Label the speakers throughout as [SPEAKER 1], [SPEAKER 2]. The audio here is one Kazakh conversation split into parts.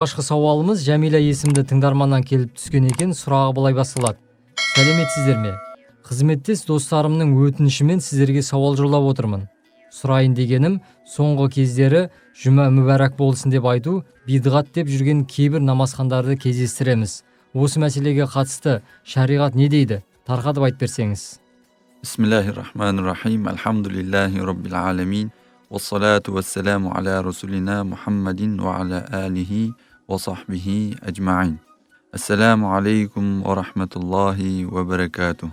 [SPEAKER 1] Алғашқы сауалымыз Жәмила есімді тыңдарманнан келіп түскен екен. Сұрағы былай басталады. Сәлеметсіздер ме? Қызметтес достарымның өтінішімен сіздерге сауал жолдап отырмын. Сұрайын дегенім, соңғы кездері жұма мүбәрак болсын деп айту бидғат деп жүрген кейбір намазхандарды кездестіреміз. Осы мәселеге қатысты шариғат не дейді? Тарқатып айтып берсеңіз.
[SPEAKER 2] Бисмиллахир-рахманир-рахим. Альхамдулиллахи раббил аламин. Вассалату вассаламу аля расулина Мухаммадин ва аля алихи ва сахбихи ажмаин. Ассаламу алейкум ва рахматуллахи ва баракатух.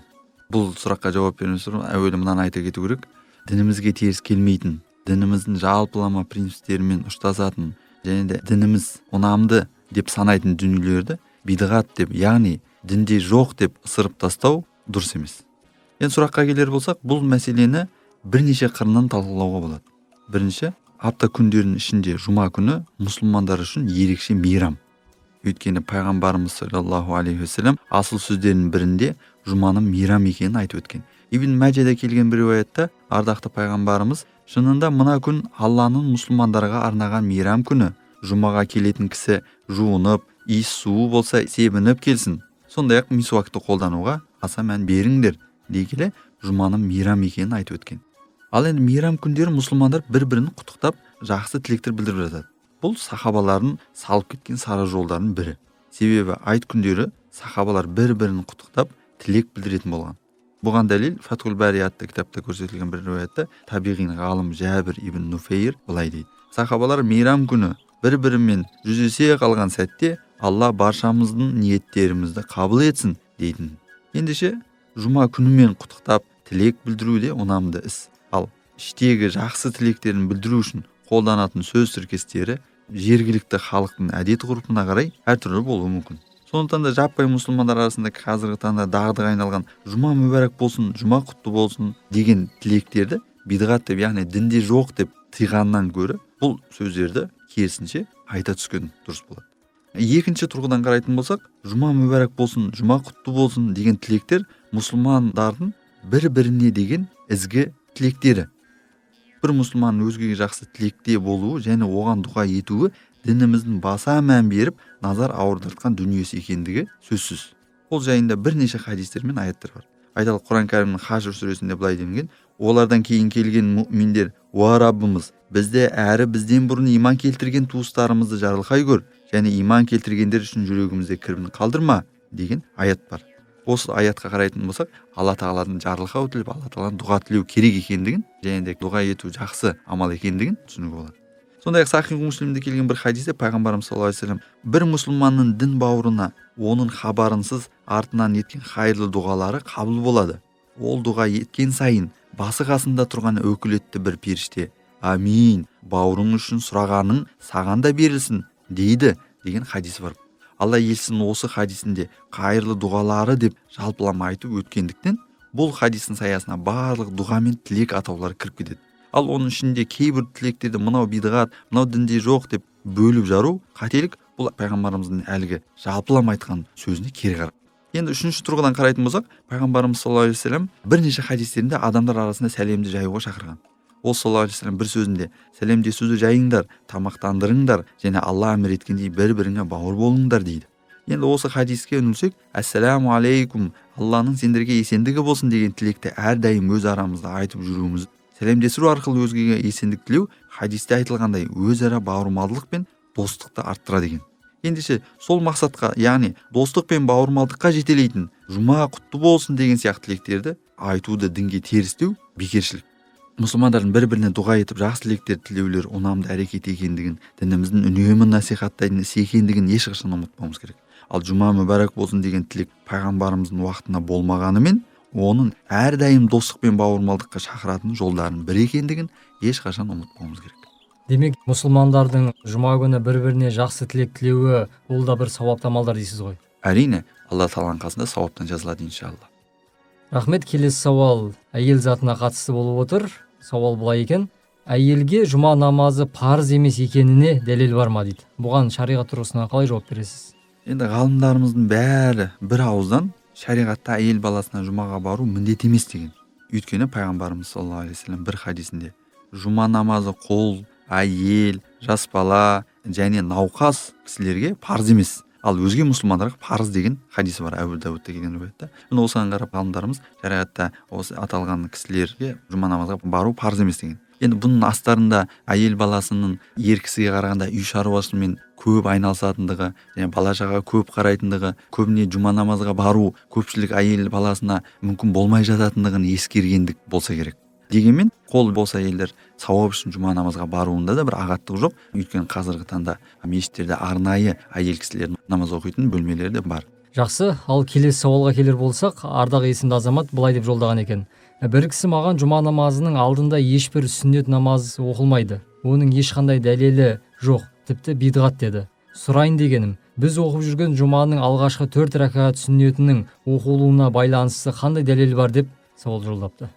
[SPEAKER 2] Бұл сұраққа жауап бермес бұрын әуелі мынаны айта кету керек. Дінімізге теріс келмейтін, дініміздің жалпылама принциптерімен ұштасатын және де дініміз ұнамды деп санайтын дүниелерді бидғат деп, яғни дінде жоқ деп ысырып тастау дұрыс емес. Енді сұраққа келер болсақ, бұл мәселені бірнеше қырынан талқылауға болады. Бірінші, апта күндерінің ішінде жұма күні мұсылмандар үшін ерекше мейрам. Өйткені пайғамбарымыз саллаллаху алейхи уассалам асыл сөздерінің бірінде жұманың мейрам екенін айтып өткен. Ибн Мәжада келген бір риуаятта ардақты пайғамбарымыз: шынында мына күн Алланың мұсылмандарға арнаған мейрам күні. Жұмаға келетін кісі жуынып, иіс суы болса себініп келсін. Сондай-ақ мисуакты қолдануға аса мән беріңдер дей келе жұманың мейрам екенін айтып өткен. Ал енді мейрам күндері мұсылмандар бір-бірін құттықтап, жақсы тілектер білдіріп жатады. Бұл сахабалардың салып кеткен сара жолдарының бірі. Себебі айт күндері сахабалар бір-бірін құттықтап, тілек білдіретін болған. Бұған дәлел Фатхул Бари атты кітапта көрсетілген бір риуаятта табиғин ғалым Жәбір ибн Нуфейр былай дейді: сахабалар мейрам күні бір-бірімен жүздесе қалған сәтте Алла баршамыздың ниеттерімізді қабыл етсін дейтін. Ендеше жұма күнімен құттықтап тілек білдіру де ұнамды іс. Ал іштегі жақсы тілектерін білдіру үшін қолданатын сөз тіркестері жергілікті халықтың әдет ғұрпына қарай әртүрлі болуы мүмкін. Сондықтан да жаппай мұсылмандар арасында қазіргі таңда дағдыға айналған жұма мүбәрак болсын, жұма құтты болсын деген тілектерді бидғат деп, яғни дінде жоқ деп тыйғаннан гөрі бұл сөздерді керісінше айта түскен дұрыс болады. Екінші тұрғыдан қарайтын болсақ, жұма мүбәрак болсын, жұма құтты болсын деген тілектер мұсылмандардың бір-біріне деген ізгі тілектері. Бір мұсылманның өзгеге жақсы тілекте болуы және оған дұға етуі дініміздің баса мән беріп назар аудартқан дүниесі екендігі сөзсіз. Ол жайында бірнеше хадистер мен аяттар бар. Айталық, Құран кәрімнің Хашр сүресінде былай делінген: олардан кейін келген мүминдер, уа Раббымыз, бізді әрі бізден бұрын иман келтірген туыстарымызды жарылқай көр және иман келтіргендер үшін жүрегімізде кірбің қалдырма деген аят бар. Осы аятқа қарайтын болсақ, Алла тағаладан жарылқау тілеп, Алла тағаладан дұға тілеу керек екендігін және де дұға ету жақсы амал екендігін түсінуге болады. Сондай-ақ Сахих Муслимде келген бір хадисте пайғамбарымыз саллаллаху алейхи вассалам бір мұсылманның дін бауырына оның хабарынсыз артынан еткен хайырлы дұғалары қабыл болады. Ол дұға еткен сайын басы қасында тұрған өкілетті бір періште: амин, бауырың үшін сұрағаның саған да берілсін дейді деген хадис бар. Алла елшісінің осы хадисінде қайырлы дұғалары деп жалпылама айтып өткендіктен бұл хадистің саясына барлық дұға мен тілек атаулары кіріп кетеді. Ал оның ішінде кейбір тілектерді мынау бидғат, мынау дінде жоқ деп бөліп жару қателік. Бұл пайғамбарымыздың әлгі жалпылама айтқан сөзіне кері қарау. Енді үшінші тұрғыдан қарайтын болсақ, пайғамбарымыз саллаллаху алейхи вассалам бірнеше хадистерінде адамдар арасында сәлемді жаюға шақырған. Ол саллаллаху алейхи вассалам бір сөзінде: сәлемдесуді жайыңдар, тамақтандырыңдар және Алла әмір еткендей бір-біріңе бауыр болыңдар дейді. Енді осы хадиске үңілсек, ассаламу алейкум, Алланың сендерге есендігі болсын деген тілекті әрдайым өз арамызда айтып жүруіміз, сәлемдесу арқылы өзгеге есендік тілеу хадисте айтылғандай өзара бауырмалдық пен достықты арттырады екен. Ендеше сол мақсатқа, яғни достық пен бауырмалдыққа жетелейтін жұма құтты болсын деген сияқты тілектерді айтуды дінге терістеу бекершілік. Мұсылмандардың бір-біріне дұға етіп жақсы тілектер тілеулері ұнамды әрекет екендігін, дініміздің үнемі насихаттайтын іс екендігін ешқашан ұмытпауымыз керек. Ал жұма мүбәрак болсын деген тілек пайғамбарымыздың уақытында болмағанымен, оның әрдайым достық пен бауырмалдыққа шақыратын жолдарының бірі екендігін ешқашан ұмытпауымыз керек.
[SPEAKER 1] Демек, мұсылмандардың жұма күні бір-біріне жақсы тілек тілеуі ол да бір сауапты амалдар дейсіз ғой?
[SPEAKER 2] Әрине, Алла тағаланың қасында сауаптан жазылады иншалла.
[SPEAKER 1] Рахмет. Келесі сауал әйел затына қатысты болып отыр. Сауал былай екен: әйелге жұма намазы парыз емес екеніне дәлел бар ма дейді. Бұған шариғат тұрғысынан қалай жауап бересіз?
[SPEAKER 2] Енді ғалымдарымыздың бәрі бір ауыздан шариғатта әйел баласына жұмаға бару міндет емес деген. Өйткені пайғамбарымыз саллаллаху алейхи вассалам бір хадисінде жұма намазы құл, әйел, жас бала және науқас кісілерге парыз емес, ал өзге мұсылмандарға парыз деген хадисі бар, Әбу Дәуітте келген риуаятта. Міне, осыған қарап ғалымдарымыз шариғатта осы аталған кісілерге жұма намазға бару парыз емес деген. Енді бұның астарында әйел баласының ер кісіге қарағанда үй шаруасымен көп айналысатындығы және бала шаға көп қарайтындығы, көбіне жұма намазға бару көпшілік әйел баласына мүмкін болмай жататындығын ескергендік болса керек. Дегенмен қол бос әйелдер сауап үшін жұма намазға баруында да бір ағаттық жоқ, өйткені қазіргі таңда мешіттерде арнайы әйел кісілердің намаз оқитын бөлмелері де бар.
[SPEAKER 1] Жақсы, ал келесі сауалға келер болсақ, Ардақ есімді азамат былай деп жолдаған екен. Бір кісі маған жұма намазының алдында ешбір сүннет намаз оқылмайды, оның ешқандай дәлелі жоқ, тіпті бидғат деді. Сұрайын дегенім, біз оқып жүрген жұманың алғашқы 4 рәкағат сүннетінің оқылуына байланысты қандай дәлел бар деп сауал жолдапты.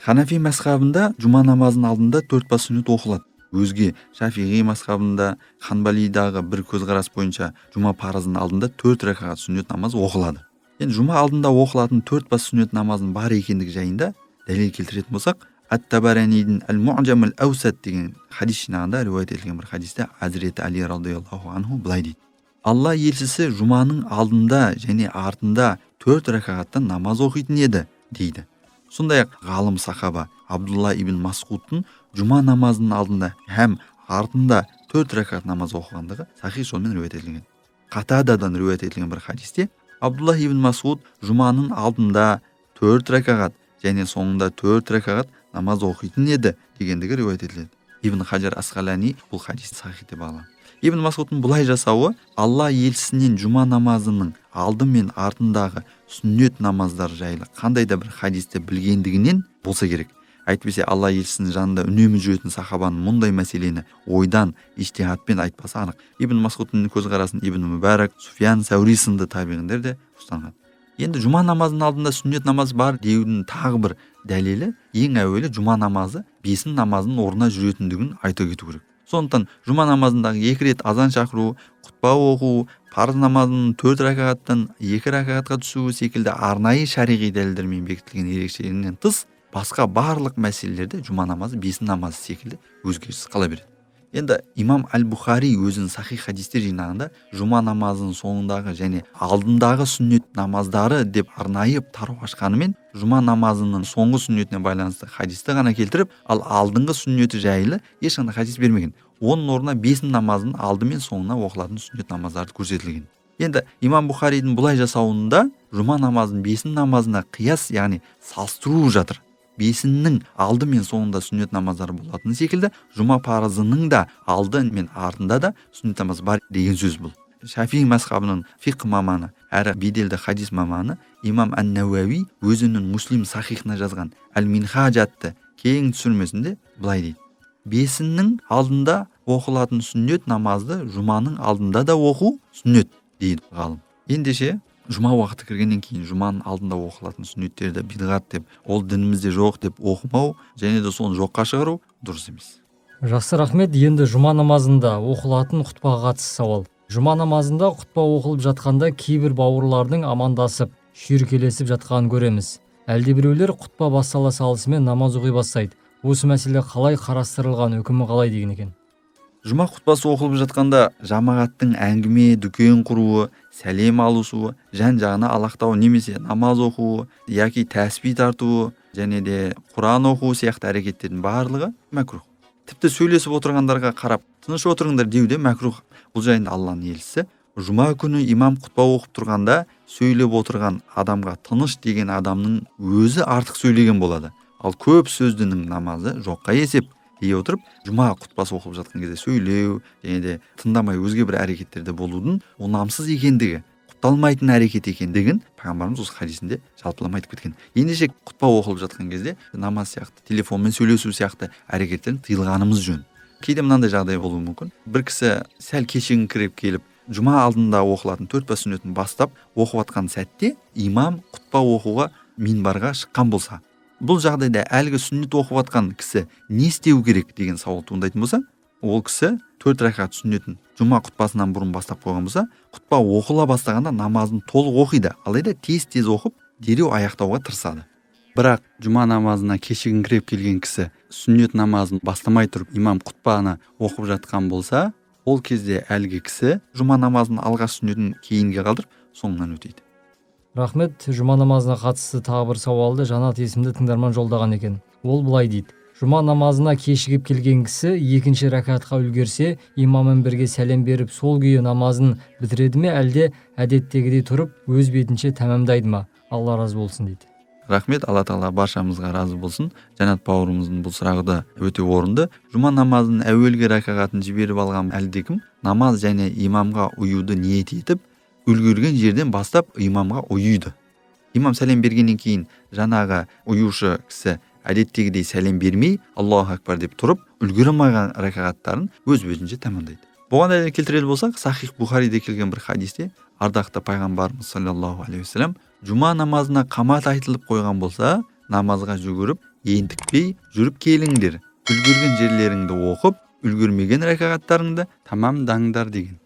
[SPEAKER 2] Ханафи мазхабында жұма намазының алдында 4 бас сүннет оқылады. Өзге Шафиғи мазхабында, Ханбалидағы бір көзқарас бойынша жұма парызының алдында 4 рәкағат сүннет намаз оқылады. Енді жұма алдында оқылатын 4 бас сүннет намазының бар екендігі жайында дәлел келтіретін болсақ, Ат-Табаранидің Әл-Му'жам әл-Аусат деген хадис жинағында риуаят етілген бір хадисте Хазіреті Али радиаллаху анху былай дейді: Алла елшісі жұманың алдында және артында 4 рәкағаттан намаз оқитын еді дейді. Сондай-ақ ғалым сахаба Абдулла ибн Масғудтың жұма намазының алдында һәм артында 4 рәкағат намаз оқығандығы сахих жолмен риуаят етілген. Қатададан риуаят етілген бір хадисте Абдулла ибн Масғуд жұманың алдында 4 рәкағат және соңында 4 рәкағат намаз оқитын еді дегендігі риуаят етіледі. Ибн Хажар Асқалани бұл хадисті сахих деп бағалаған. Ибн Масғудтың бұлай жасауы Алла елшісінен жұма намазының алды мен артындағы сүннет намаздар жайлы қандай да бір хадисті білгендігінен болса керек. Әйтпесе Алла елшісінің жанында үнемі жүретін сахабаның мұндай мәселені ойдан, ижтихадпен айтпасы анық. Ибн Масғудтың көзқарасын Ибн Мүбәрак, Суфиян Сәури сынды табиғиндер де ұстанған. Енді жұма намазының алдында сүннет намаз бар деудің тағы бір дәлелі, ең әуелі жұма намазы бесін намазының орнына жүретіндігін айта кету керек. Сондықтан жұма намазындағы 2 рет азан шақыру, құтпа оқу, парыз намазының 4 рәкағаттан 2 рәкағатқа түсуі секілді арнайы шариғи дәлелдермен бекітілген ерекшелігінен тыс басқа барлық мәселелерде жұма намазы бесін намазы секілді өзгеріссіз қала береді. Енді имам Әл-Бухари өзінің сахих хадистер жинағында жұма намазының соңындағы және алдындағы сүннет намаздары деп арнайы тарау ашқанымен, жұма намазының соңғы сүннетіне байланысты хадисті ғана келтіріп, ал алдыңғы сүннеті жайлы ешқандай хадис бермеген. Оның орнына бесін намазының алды мен соңына оқылатын сүннет намаздары көрсетілген. Енді имам Бухаридің бұлай жасауында жұма намазын бесін намазына қияс, яғни салыстыру жатыр. Бесіннің алды мен соңында сүннет намаздары болатыны секілді, жұма парызының да алды мен артында да сүннет намаз бар деген сөз бұл. Шафии мазхабының фиқх маманы, әрі беделді хадис маманы имам Ән-Нәуәуи өзінің Муслим сахихына жазған Әл-Минхаж атты кең түсірмесінде былай дейді: бесіннің алдында оқылатын сүннет намазды жұманың алдында да оқу сүннет дейді ғалым. Ендеше жұма уақыты кіргеннен кейін жұманың алдында оқылатын сүннеттерді бидғат деп, ол дінімізде жоқ деп оқымау және де соны жоққа шығару дұрыс емес.
[SPEAKER 1] Жақсы, рахмет. Енді жұма намазында оқылатын құтпаға қатысты сауал. Жұма намазында құтпа оқылып жатқанда кейбір бауырлардың амандасып, шүйіркелесіп жатқанын көреміз. Әлдебіреулер құтпа бастала салысымен намаз оқи бастайды. Осы мәселе қалай қарастырылған, үкімі қалай деген екен?
[SPEAKER 2] Жұма құтпасы оқылып жатқанда жамағаттың әңгіме, дүкен құруы, сәлем алысуы, жан-жағына алақтауы немесе намаз оқуы, яки тәсбих тартуы және де Құран оқуы сияқты әрекеттердің барлығы мәкрух. Тіпті сөйлесіп отырғандарға қарап, тыныш отырыңдар деу де мәкрух. Бұл жайында Алланың елшісі жұма күні имам құтпа оқып тұрғанда сөйлеп отырған адамға тыныш деген адамның өзі артық сөйлеген болады. Ал көп сөздінің намазы жоққа есеп дей отырып, жұма құтпасы оқып жатқан кезде сөйлеу және де тыңдамай өзге бір әрекеттерде болудың ұнамсыз екендігі, құпталмайтын әрекет екендігін пайғамбарымыз осы хадисінде жалпылама айтып кеткен. Ендеше құтпа оқылып жатқан кезде намаз сияқты, телефонмен сөйлесу сияқты әрекеттерден тыйылғанымыз жөн. Кейде мынандай жағдай болуы мүмкін. Бір кісі сәл кешігіңкіреп келіп, жұма алдында оқылатын 4 бас сүннетін бастап оқып жатқан сәтте имам құтпа оқуға минбарға шыққан болса, бұл жағдайда әлгі сүннет оқып жатқан кісі не істеу керек деген сауал туындайтын болса, ол кісі 4 рәкағат сүннетін жұма құтпасынан бұрын бастап қойған болса, құтпа оқыла бастағанда намазын толық оқиды, алайда тез-тез оқып дереу аяқтауға тырысады. Бірақ жұма намазына кешігіңкіреп келген кісі сүннет намазын бастамай тұрып имам құтпаны оқып жатқан болса, Ол кезде әлгі кісі жұма намазының алғаш сүннетін кейінге қалдырып, соңынан өтейді.
[SPEAKER 1] Рахмет. Жұма намазына қатысты тағы бір сауалды Жанат есімді тыңдарман жолдаған екен. Ол былай дейді: жұма намазына кешігіп келген кісі екінші рәкатқа үлгерсе, имаммен бірге сәлем беріп, сол күйі намазын бітіреді ме, әлде әдеттегідей тұрып, өз бетінше тәмамдайды ма? Алла разы болсын дейді.
[SPEAKER 2] Рахмет, Алла тағала баршамызға разы болсын. Жанат бауырымыздың бұл сұрағы да өте орынды. Жұма намазының әуелгі рәкағатын жіберіп алған әлдекім намаз және имамға ұюды ниет етіп, үлгерген жерден бастап имамға ұйиды. Имам сәлем бергеннен кейін жаңағы ұюшы кісі әдеттегідей сәлем бермей, Аллаху акбар деп тұрып, үлгере алмаған рәкағаттарын өз бетінше тәмамдайды. Бұған дәлел келтірер болсақ, Сахих Бухариде келген бір хадисте ардақты пайғамбарымыз саллаллаху алейхи уассалам жұма намазына қамат айтылып қойған болса, намазға жүгіріп, ентікпей жүріп келіңдер, үлгерген жерлеріңді оқып, үлгермеген рәкағаттарыңды тамамдаңдар деген.